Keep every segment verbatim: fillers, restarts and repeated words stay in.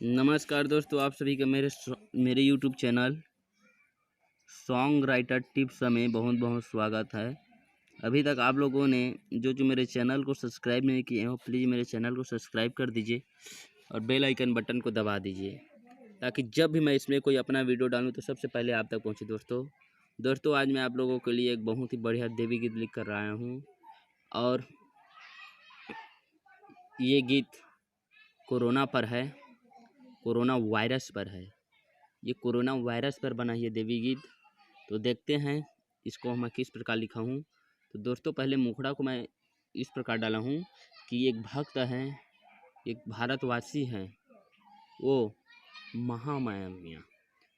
नमस्कार दोस्तों, आप सभी का मेरे स-, मेरे YouTube channel song writer tips में बहुत बहुत स्वागत है। अभी तक आप लोगों ने जो जो मेरे चैनल को सब्सक्राइब नहीं किए हो, प्लीज़ मेरे चैनल को सब्सक्राइब कर दीजिए और बेल आइकन बटन को दबा दीजिए, ताकि जब भी मैं इसमें कोई अपना वीडियो डालूँ तो सबसे पहले आप तक पहुँचे। दोस्तों, दोस्तों, आज मैं आप लोगों के लिए एक बहुत ही बढ़िया देवी गीत लेकर आया हूँ और ये गीत कोरोना पर है, कोरोना वायरस पर है। ये कोरोना वायरस पर बना है ये देवी गीत। तो देखते हैं इसको मैं किस प्रकार लिखा हूँ। तो दोस्तों, पहले मुखड़ा को मैं इस प्रकार डाला हूँ कि एक भक्त है, एक भारतवासी है, वो महामाया मैया,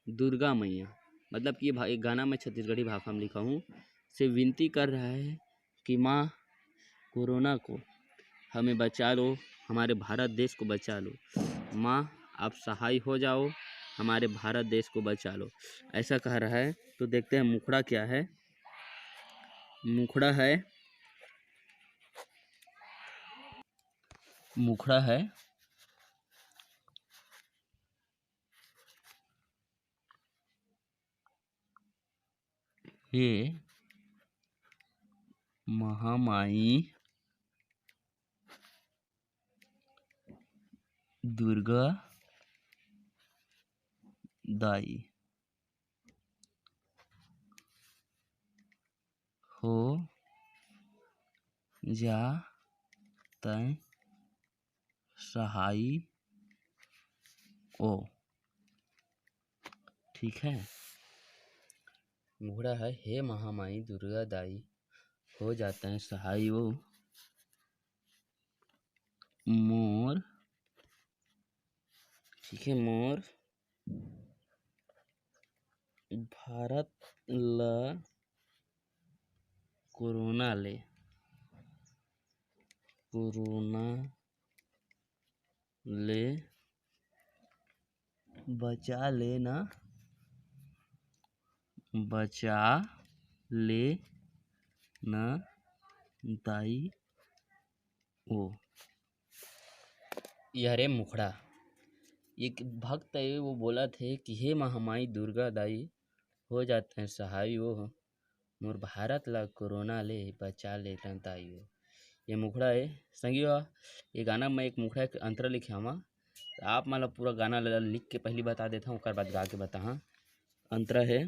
दुर्गा मैया, मतलब कि ये भा-, एक गाना मैं छत्तीसगढ़ी भाषा में लिखा हूँ, से विनती कर रहा है कि माँ, कोरोना को हमें बचा लो, हमारे भारत देश को बचा लो। माँ, आप सहाय हो जाओ, हमारे भारत देश को बचा लो, ऐसा कह रहा है। तो देखते हैं मुखड़ा क्या है। मुखड़ा है, मुखड़ा है, हे महामाई दुर्गा दाई, हो जा तैं सहाई ओ। ठीक है, मुखड़ा है, हे महामाई दुर्गा दाई, हो जा तैं सहाई ओ। मोर, ठीक है, मोर भारत ला कोरोना ले, कोरोना ले बचा लेना, बचा लेना दाई ओ। ये हरे मुखड़ा, एक भक्त है, वो बोलत हे कि हे महामाई दुर्गा दाई, हो जा तैं सहाय ओ, मोर भारत ला कोरोना ले बचा लेना दाई ओ। ये मुखड़ा है संगी हो। ये गाना मैं एक मुखड़ा के अंतरा लिखे हवा, तो आप मन ला पूरा गाना ला लिख के पहली बता देता हूँ, ओकर बाद गा के बताहा। अंतरा है,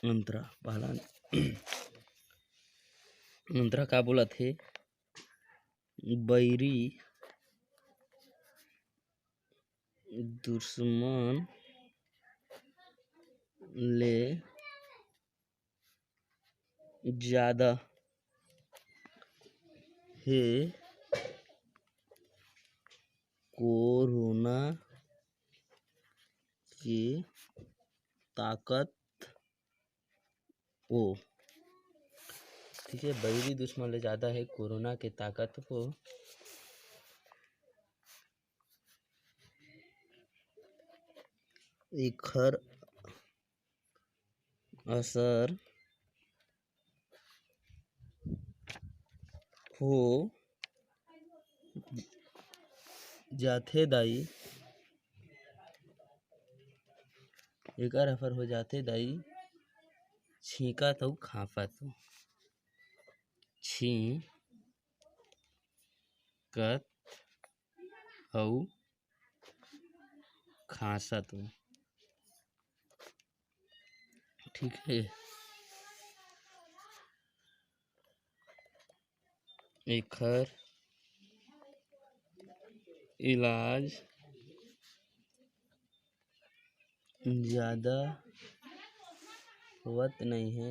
अंतरा पहला अंतरा का बोलत हे, बैरी दुश्मन ले ज्यादा हे कोरोना के ताकत ओ। ठीक है, बैरी दुश्मन ले ज्यादा है कोरोना के ताकत ओ। एखर असर हो जाथे दाई, एकर असर हो जाथे दाई, छींकत अउ खांसत, छींकत अउ खांसत। ठीक है, एखर इलाज ज्यादा होवत नहीं है,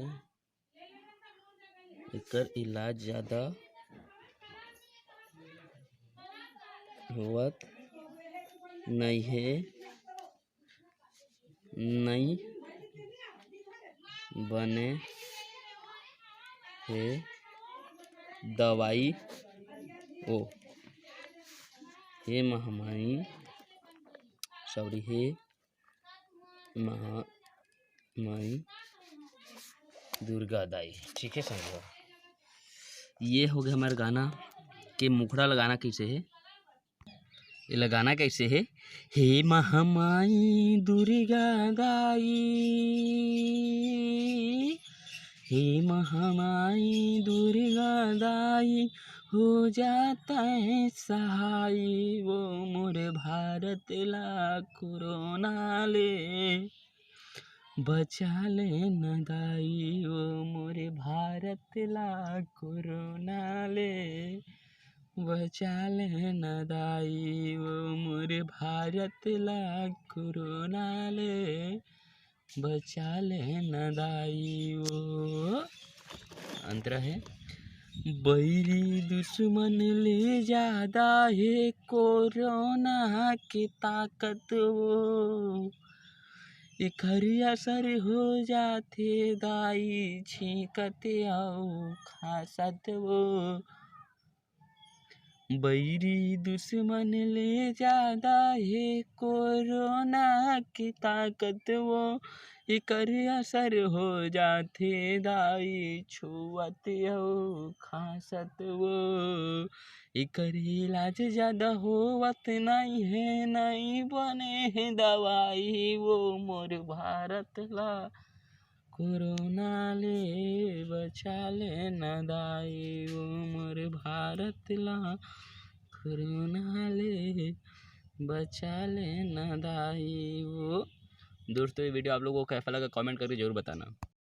एकर इलाज ज्यादा होवत नहीं है, नहीं बने हे दवाई ओ। हे महामाई, सॉरी, हे महामाई दुर्गा दाई। ठीक है संगवारी, ये हो गया हमारा गाना। के मुखड़ा लगाना कैसे है, ये लगाना कैसे है? हे महामाई दुर्गा दाई, हे महामाई दुर्गा दाई, हो जाता है सहाय वो मोर भारत ला कोरोना ले। बचा ले न दाई वो मोर भारत ला कोरोना ले, बचा ले न दाई वो मोर भारत ला कोरोना ले, बचा ले न दाई वो। अंतरा है, बैरी दुश्मन ले ज्यादा है कोरोना के ताकत वो, एखर असर हो जाथे दाई छींकत अउ खांसत वो। बैरी दुश्मन ले ज्यादा हे कोरोना के ताकत वो, एकर असर हो जाथे दाई छुअत अउ खांसत वो। एकर इलाज ज्यादा होवत नइ हे, नइ बने हे दवाई वो मोर भारत ला कोरोना ले बचा ले न दाई वो मोर भारत ला कोरोना ले बचा ले न दाई वो। दोस्तों, ये वीडियो आप लोगों को कैसा लगा, कमेंट करके जरूर बताना।